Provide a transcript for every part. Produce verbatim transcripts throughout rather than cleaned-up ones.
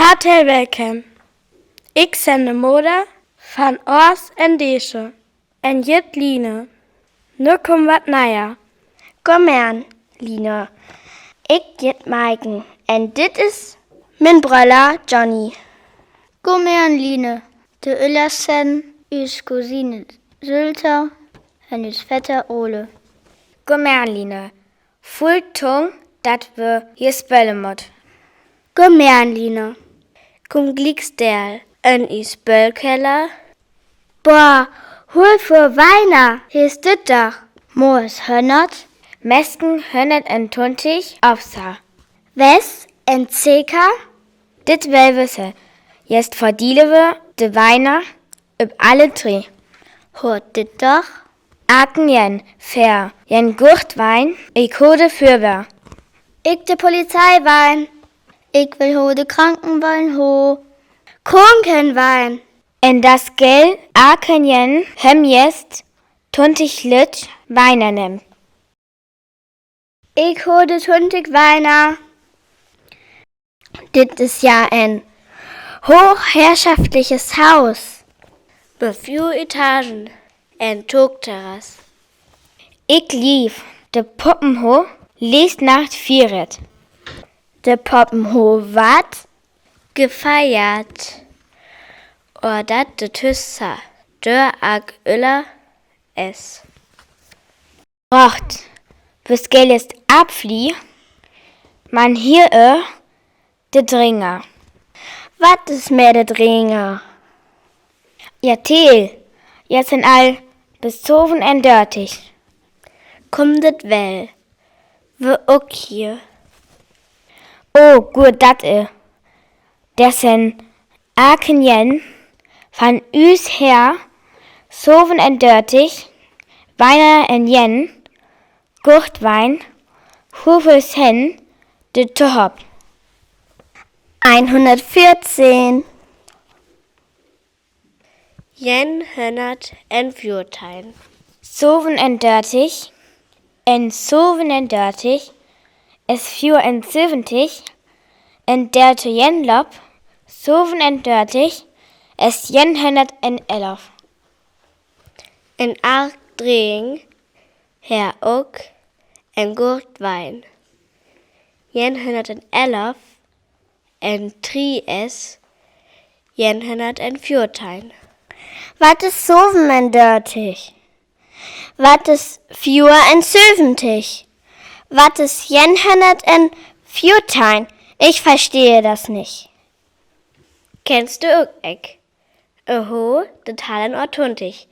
Hartelijk welkom. Ik sin de moder van Oors en Deesje. En jit Line. Nu kump wat neier. Goedemorgen, Line. Ik jit Maiken. En dit is mien bröller Johnny. Goedemorgen, Line. De Öllers sin us cousine Sylter en us Vetter Ole. Goedemorgen, Line. Völ Tung, dat v'r hei spöle moot. Goedemorgen, Line. Kump gliek stell en us Spölkeller. Boah, hol vör Weiner, hei is dit doch. Moors hunnert, mesken hunnert en twintich Opsa. Wes en Zeka? Dit well v'r se. Jes verdeile v'r de Weiner op alle dree. Hoort dit doch. Aken jen, veer, jen Gurtwein, ik hol de Füerwehr. Ik de Polizeiwein. Ik well hol de Krankenwein, hol Krankenwein. En dat Geld aken jen, hem jes twintich Lütt Weiner nem. Ik hol de twintich Weiner. Dit is ja en hochherrschaftliches Huus. Met vür Etagen en Togterras. Ik leev de Poppenhof, leest Nacht fieret. De Poppenhof wat? Gefeiert. Or dat de Tüssa, dör ak Öller es. Rocht, vör Geld is Apfli, man hei, äh, de Dringer. Wat is met de Dringer? Ja, teel, jet sin al bis zevenundörtig. Kump dat well, vör ok hei. O, gut, dat, äh, dat sin aken jen, van us her, zevenundörtig, Weiner en jen, Gurtwein, huvels hen, de tohop. Einhundertvierzehn. Jenhunnert en viertein. Zevenundörtig, en zevenundörtig, es vierunzeventig, en dörtig jenlop, zevenundörtig, es jenhunnert en elf. En acht Dring, her ok, en Gurtwein. Jenhunnert en elf, en drie es, jenhunnert en viertein. Wat is zevenundörtig? Wat is vierunzeventig? Wat is jenhunnert en viertein? Ich verstehe das nicht. Kennst du ok, ik? Oho, de Tallen or twintich.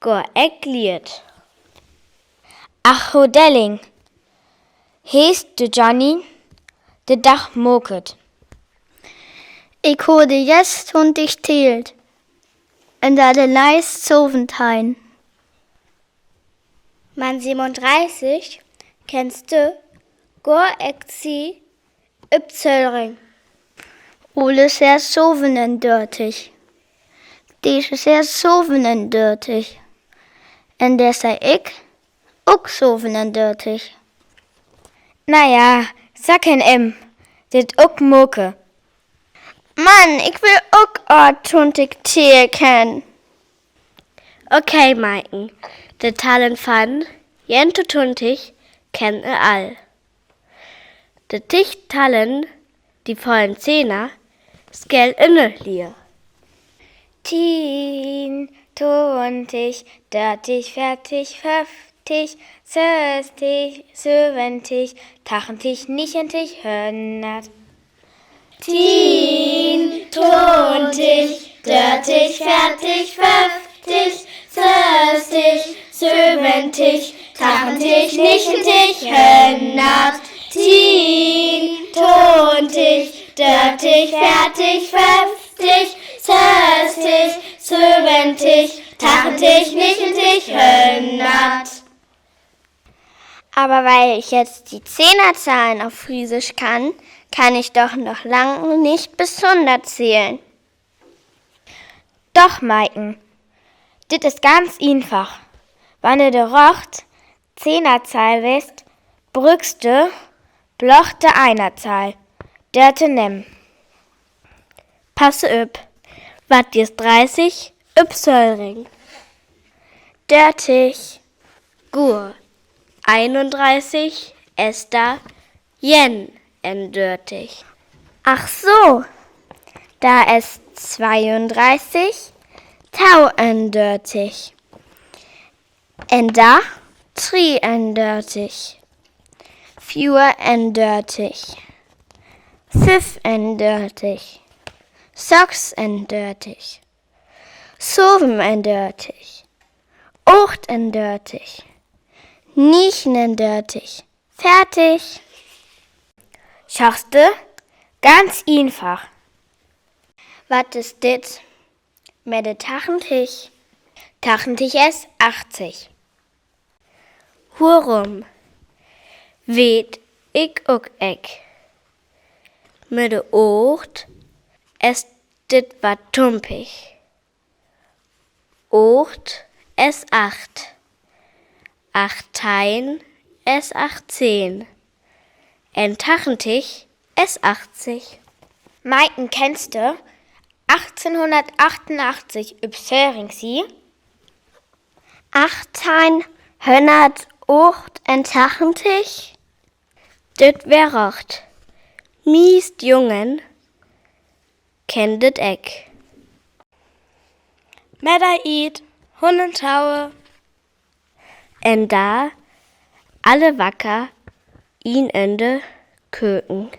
Gor ek lieet. Ach, Hodelling. Heest du Johnny, de Dag moket. Ik hol de jes twintich teelt. En dat de leist zeventein. Man zevenundreißig, kennst du, gor ek zie Op Zöllring. Ole sær zevenundörtig. Deze sær zevenundörtig. En dee sær ik ok zevenundörtig. Na ja, zag en em, dit ok moke. Man, ik wil ok achtentwintig teken. Okay, Maiken, de Tallen van jen to twintig kenne al. De tig Tallen, die vollen Zehner, skell enne Lier. Tien, twintig, dörtig, veertig, föfftig, sösstig, söventig, tachtig, nigentig, hunnert. Tien, twintig, dörtig, veertig, föfftig, sösstig, söventig, tachtig, nigentig, hunnert. Tien, twintig, dörtig, veertig, föfftig, sösstig, söventig, tachtig, nigentig, hunnert. Aber weil ich jetzt die Zehnerzahlen auf Friesisch kann, kann ich doch noch lange nicht bis hundert zählen. Doch, Maiken, dit is ganz einfach. Wann du de rocht Zehnerzahl west, brukst du bloch de Einerzahl, dör to nemm. Pass op, wat is dreißig op Syrisch? Dörtig. Goot. Einunddreißig es dor eenundörtig. Ach so, dor es zweiunddreißig, tweeundörtig. Un dor drieundörtig, veerundörtig, fiefunddörtig, sössundörtig, sewenundörtig, achtundörtig, negenundörtig. Fertig. Schaust du? Ganz einfach. Wat is dit? Mit de tachentig. Tachentig es achtzig. Wuarom? Weet ik ok nich. Mit de acht es dit wat dumpig. Acht es acht. Achttein es achtzehn. Un tachentig es achtzig. Maiten, kennst du achtzehnhundertachtundachtzig op Syrisch? Achtzehnhundertachtundachtzig? Dit wöör recht. Miest Jungen kennen dit ok. Met de Iet, Hunnentaue. Un dor alle wacker in de Köken.